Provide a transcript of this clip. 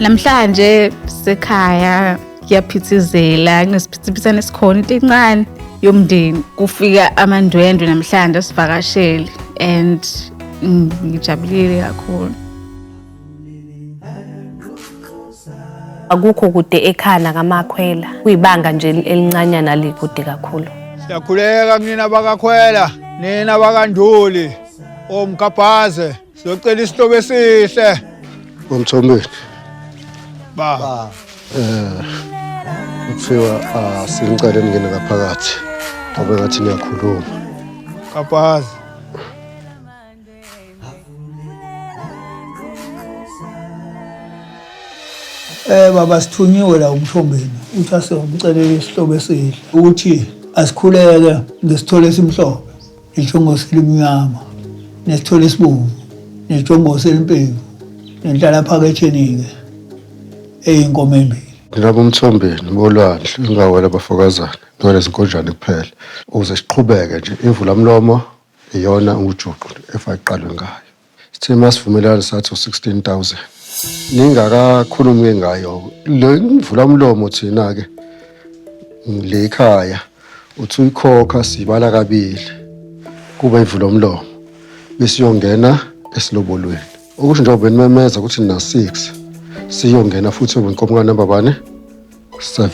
Namhlanje sekhaya kuyaphithizela, kunesiphithipithane esikhona, into encane yomndeni. Kufika amandwendwe namhlanje asivakashele and ngijabulile kakhulu. Akukho kude ekhaya nakamakhwela, kuyibanga nje elincanyana likude kakhulu. Siyakhuleka kunina bakakhwela, nina bakanduli, omgabhaze, sizocela isihlobo esihle. Umthombeni. Ba. Kuthiwa sinicele ningene ngaphakathi ngoba ngathi niyakhuluma. Gabhaze. Baba sithunyiwe la umthombeni uthi asewumcelela isihlobo esihle ukuthi asikhuleke ngesithole esimhlophe netshogosi elimnyama nesithole esibomvu netshogosi elimpevu nenhlala phaketheni-ke eyinkomo embili. Nina bomthombeni bolwandle ingawela abafokazana noma nezinkonjane kuphela ukuze siqhubeke nje imvulamlomo iyona ujuqu efayiqalwe ngayo. Sithe masivumelana sathi u-16,000. Ningakakhulumi ngayo le mvulamlomo thina-ke le ekhaya uthi uyikhokha sibala kabili kuba imvulamlomo bese iyongena esilobolweni. Okusho njengoba benimemeza ukuthi nina 6 siyongena futhi yobe inkomo kanamba bani? 7.